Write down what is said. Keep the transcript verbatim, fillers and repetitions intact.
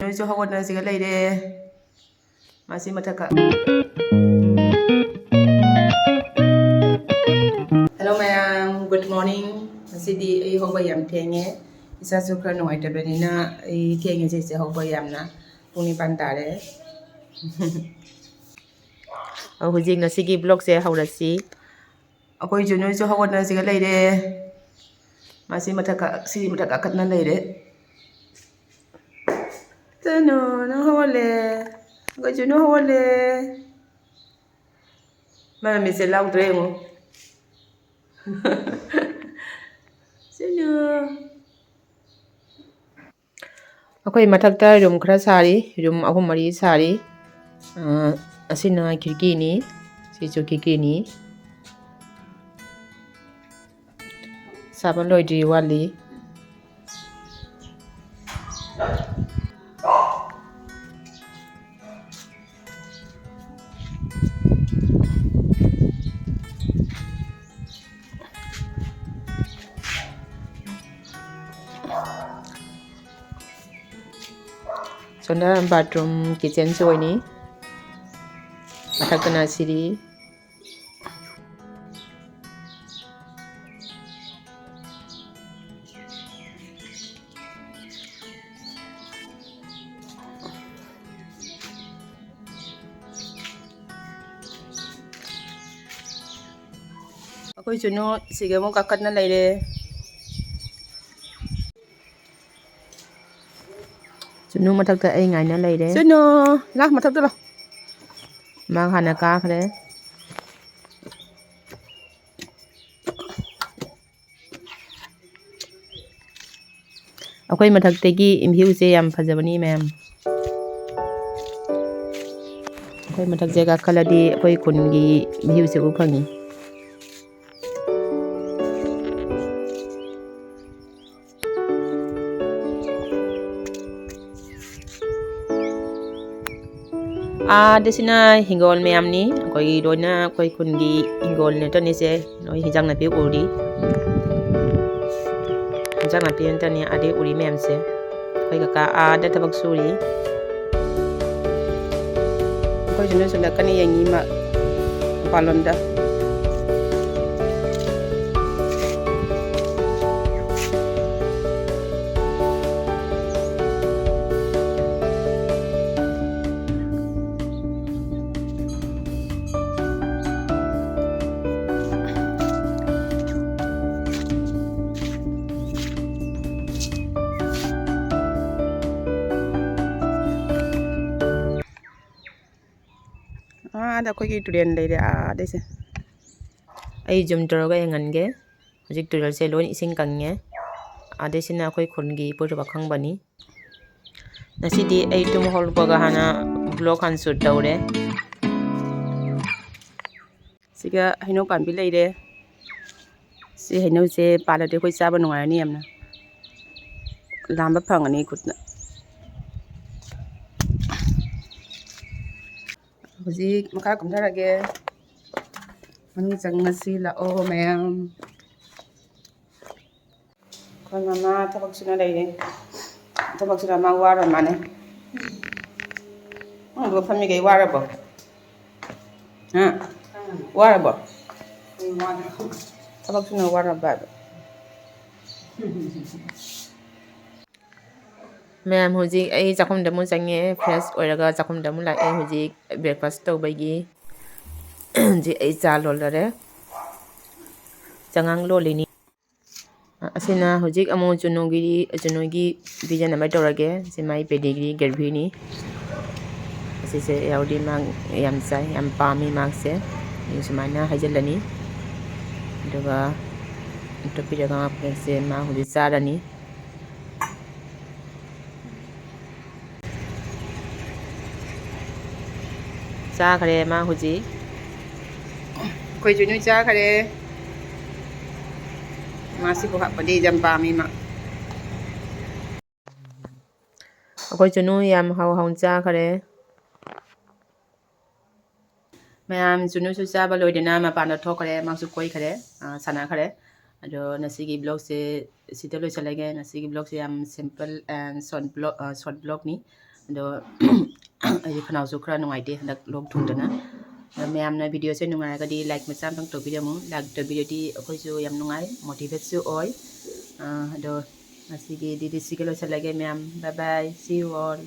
ꯅꯣꯏꯁꯨ ꯍꯧꯒꯠꯅꯔꯁꯤꯒ ꯂꯩꯔꯦ꯫ ꯃꯁꯤ ꯃꯊꯛ ꯈ-, Hello ꯃꯌꯥꯝ, good morning꯫ ꯉꯁꯤꯗꯤ ꯑꯩ ꯍꯧꯕ ꯌꯥꯝ ꯊꯦꯡꯉꯦ꯫ ꯏꯁꯥꯁꯨ ꯈꯔ ꯅꯨꯡꯉꯥꯏꯇꯕꯅꯤꯅ ꯑꯩ ꯊꯦꯡꯉꯦ ꯁꯤꯁꯦ ꯍꯧꯕ ꯌꯥꯝꯅ꯫ ꯄꯨꯡ ꯅꯤꯄꯥꯟ ꯇꯥꯔꯦ꯫ ꯑ, ꯍꯧꯖꯤꯛ ꯉꯁꯤꯒꯤ vlogꯁꯦ ꯍꯧꯔꯁꯤ꯫ ꯑꯩꯈꯣꯏꯁꯨ ꯅꯣꯏꯁꯨ ꯍꯧꯒꯠꯅꯔꯁꯤꯒ ꯂꯩꯔꯦ꯫ ꯃꯁꯤ ꯃꯊꯛ ꯀꯥ-, ꯁꯤ ꯃꯊꯛ ꯀꯥꯈꯠꯅ ꯂꯩꯔꯦ꯫ ꯆꯅꯨ, ꯅꯪ ꯍꯧꯒꯠꯂꯦ꯫ ꯑꯩꯈꯣꯏ ꯆꯅꯨ ꯍꯧꯒꯠꯂꯦ꯫ ꯃꯥꯏ ꯃꯃꯤꯠꯁꯦ ꯂꯥꯎꯗ꯭ꯔꯦ ꯌꯦꯡꯉꯨ꯫ ꯆꯅꯨ꯫ ꯑꯩꯈꯣꯏ ꯃꯊꯛꯇ room ꯈꯔ ꯁꯥꯔꯤ, room ꯑꯍꯨꯝ ꯃꯔꯤ ꯁꯥꯔꯤ꯫ ꯑ, ꯑꯁꯤꯅ ꯈꯤꯔꯀꯤꯅꯤ, ꯁꯤꯁꯨ ꯈꯤꯔꯀꯤꯅꯤ꯫ ꯁꯥꯕ ꯂꯣꯏꯗ꯭ꯔꯤ, ꯋꯥꯠꯂꯤ꯫ ꯁꯣꯝꯗ bathroom, kitchenꯁꯨ ꯑꯣꯏꯅꯤ꯫ ꯃꯊꯛꯇꯅ ꯁꯤꯔꯤ꯫ ꯑꯩꯈꯣꯏ ꯆꯨꯅꯨ ꯁꯤꯒ ꯑꯃꯨꯛ ꯀꯥꯈꯠꯅ ꯂꯩꯔꯦ꯫ ꯆꯨꯅꯨ ꯃꯊꯛꯇ ꯑꯩ ꯉꯥꯏꯅ ꯂꯩꯔꯦ꯫ ꯆꯨꯅꯨ, ꯂꯥ, ꯃꯊꯛꯇ ꯂꯥ꯫ ꯃꯥ ꯍꯥꯟꯅ ꯀꯥꯈ꯭ꯔꯦ꯫ ꯑꯩꯈꯣꯏ ꯃꯊꯛꯇꯒꯤ viewꯁꯦ ꯌꯥꯝ ꯐꯖꯕꯅꯤ ꯃꯌꯥꯝ꯫ ꯑꯩꯈꯣꯏ ꯃꯊꯛꯁꯦ ꯀꯥꯈꯠꯂꯗꯤ ꯑꯩꯈꯣꯏ ꯈꯨꯟꯒꯤ viewꯁꯦ ꯎ ꯐꯪꯉꯤ꯫ ꯑꯥꯗꯁꯤꯅ ꯍꯤꯡꯒꯣꯜ ꯃꯌꯥꯝꯅꯤ꯫ ꯑꯩꯈꯣꯏ ꯂꯣꯏꯅ ꯑꯩꯈꯣꯏ ꯈꯨꯟꯒꯤ ꯍꯤꯡꯒꯣꯜ ꯉꯥꯛꯇꯅꯤꯁꯦ꯫ ꯅꯣꯏ ꯍꯤꯟꯖꯥꯡ ꯅꯥꯄꯤ ꯎꯔꯤ꯫ ꯍꯤꯟꯖꯥꯡ ꯅꯥꯄꯤ ꯉꯥꯛꯇꯅꯤ ꯑꯥꯗꯩ ꯎꯔꯤ ꯃꯌꯥꯝꯁꯦ꯫ ꯑꯩꯈꯣꯏ ꯀꯀꯥ ꯑꯥꯗ ꯊꯕꯛ ꯁꯨꯔꯤ꯫ ꯑꯩꯈꯣꯏꯁꯨ ꯅꯣꯏꯁꯨ ꯂꯥꯛꯀꯅꯤ ꯌꯦꯡꯉꯤ ꯃꯥ ꯃꯄꯥꯟꯂꯣꯝꯗ꯫ ꯑꯥꯗ ꯑꯩꯈꯣꯏꯒꯤ ꯇꯨꯔꯦꯜ ꯂꯩꯔꯦ ꯑꯥꯗꯩꯁꯦ꯫ ꯑꯩ zoom ꯇꯧꯔꯒ ꯌꯦꯡꯍꯟꯒꯦ꯫ ꯍꯧꯖꯤꯛ ꯇꯨꯔꯦꯜꯁꯦ ꯂꯣꯏ ꯏꯁꯤꯡ ꯀꯪꯉꯦ꯫ ꯑꯥꯗꯩꯁꯤꯅ ꯑꯩꯈꯣꯏ ꯈꯨꯜꯒꯤ ꯏꯄꯨꯔꯣꯏꯕ ꯈꯪꯕꯅꯤ꯫ ꯉꯁꯤꯗꯤ ꯑꯩ ꯇꯨꯝ ꯍꯧꯒꯠꯂꯛꯄꯒ ꯍꯥꯟꯅ vlog ꯍꯥꯟꯅ shoot ꯇꯧꯔꯦ꯫ ꯁꯤꯒ ꯍꯩꯅꯧ ꯄꯥꯝꯕꯤ ꯂꯩꯔꯦ꯫ ꯁꯤ ꯍꯩꯅꯧꯁꯦ ꯄꯥꯜꯂꯗꯤ ꯑꯩꯈꯣꯏ ꯆꯥꯕ ꯅꯨꯡꯉꯥꯏꯔꯅꯤ ꯌꯥꯝꯅ꯫ ꯂꯥꯝꯕ ꯐꯪꯉꯅꯤ ꯈꯨꯠꯅ꯫ ꯍꯧꯖꯤꯛ ꯃꯈꯥ ꯀꯨꯝꯊꯔꯒꯦ꯫ ꯃꯅꯨꯡ ꯆꯪꯉꯁꯤ ꯂꯥꯛꯑꯣ ꯃꯌꯥꯝ꯫ ꯑꯩꯈꯣꯏ ꯃꯃꯥ ꯊꯕꯛ ꯁꯨꯅ ꯂꯩꯔꯦ꯫ ꯊꯕꯛ ꯁꯨꯅ ꯃꯥ ꯋꯥꯔ ꯃꯥꯅꯦ꯫ ꯅꯪꯗꯨꯒ ꯐꯝꯃꯤꯈꯩ ꯋꯥꯔꯕꯣ? ꯍꯥ? ꯋꯥꯔꯕꯣ? ꯊꯕꯛ ꯁꯨꯅ ꯋꯥꯔꯕ ꯍꯥꯏꯕ? ꯃꯌꯥꯝ, ꯍꯧꯖꯤꯛ ꯑꯩ ꯆꯥꯛꯈꯨꯝꯗ ꯑꯃꯨꯛ ꯆꯪꯉꯦ꯫ Fresh ꯑꯣꯏꯔꯒ ꯆꯥꯛꯈꯨꯝꯗ ꯑꯃꯨꯛ ꯂꯥꯛꯑꯦ꯫ ꯍꯧꯖꯤꯛ breakfast ꯇꯧꯕꯒꯤ ꯍꯧꯖꯤꯛ ꯑꯩ ꯆꯥ ꯂꯣꯜꯂꯔꯦ꯫ ꯆꯉꯥꯡ ꯂꯣꯜꯂꯤꯅꯤ꯫ ꯑꯁꯤꯅ ꯍꯧꯖꯤꯛ ꯑꯃꯨꯛ ꯆꯨꯅꯨꯒꯤ, ꯆꯨꯅꯨꯒꯤ ꯄꯤꯖꯅꯕ ꯇꯧꯔꯒꯦ꯫ ꯁꯤ ꯃꯥꯏ pedigree ꯒꯦꯔꯚꯤꯅꯤ꯫ ꯑꯁꯤꯁꯦ ꯌꯥꯎꯔꯗꯤ ꯃꯥ ꯌꯥꯝ ꯆꯥꯏ, ꯌꯥꯝ ꯄꯥꯝꯃꯤ ꯃꯥꯁꯦ꯫ ꯑꯩ ꯁꯨꯃꯥꯏꯅ ꯍꯩꯖꯤꯜꯂꯅꯤ꯫ ꯑꯗꯨꯒ ꯇꯣꯠꯄꯤꯔꯒ ꯃꯥꯁꯦ ꯃꯥ ꯍꯧꯖꯤꯛ ꯆꯥꯔꯅꯤ꯫ ꯆꯥꯈ꯭ꯔꯦ ꯃꯥ ꯍꯧꯖꯤꯛ꯫ ꯑꯩꯈꯣꯏꯁꯨ ꯅꯣꯏ ꯆꯥꯈ꯭ꯔꯦ꯫ ꯃꯥꯁꯤꯕꯨ ꯍꯥꯞꯄꯗꯤ ꯌꯥꯝ ꯄꯥꯝꯃꯤ ꯃꯥ꯫ ꯑꯩꯈꯣꯏ ꯆꯨꯅꯨ ꯌꯥꯝ ꯍꯥꯎ ꯍꯥꯎꯅ ꯆꯥꯈ꯭ꯔꯦ꯫ ꯃꯌꯥꯝ ꯆꯨꯅꯨꯁꯨ ꯆꯥꯕ ꯂꯣꯏꯗꯅ ꯃꯄꯥꯟꯗ ꯊꯣꯛꯈ꯭ꯔꯦ, ꯃꯥꯁꯨ ꯀꯣꯏꯈ꯭ꯔꯦ, ꯑ, ꯁꯥꯟꯅꯈ꯭ꯔꯦ꯫ ꯑꯗꯣ ꯉꯁꯤꯒꯤ vlogꯁꯦ ꯁꯤꯗ ꯂꯣꯏꯁꯤꯜꯂꯒꯦ꯫ ꯉꯁꯤꯒꯤ vlogꯁꯦ ꯌꯥꯝ simple and short vlog, short vlogꯅꯤ꯫ ꯑꯗꯣ ꯑꯩꯒꯤ ꯈꯅꯥꯎꯁꯨ ꯈꯔ ꯅꯨꯡꯉꯥꯏꯇꯦ ꯍꯟꯗꯛ ꯂꯣꯛ ꯊꯨꯡꯗꯅ꯫ ꯑꯗꯣ ꯃꯌꯥꯝꯅ videoꯁꯦ ꯅꯨꯡꯉꯥꯏꯔꯒꯗꯤ like ꯃꯆꯥ ꯑꯃꯇꯪ ꯇꯧꯕꯤꯔꯝꯃꯨ꯫ Like ꯇꯧꯕꯤꯔꯗꯤ ꯑꯩꯈꯣꯏꯁꯨ ꯌꯥꯝ ꯅꯨꯡꯉꯥꯏ, motivateꯁꯨ ꯑꯣꯏ꯫ ꯑꯗꯣ ꯉꯁꯤꯒꯤꯗꯤ ꯁꯤꯒ ꯂꯣꯏꯁꯤꯜꯂꯒꯦ ꯃꯌꯥꯝ꯫ Bye bye, see you all꯫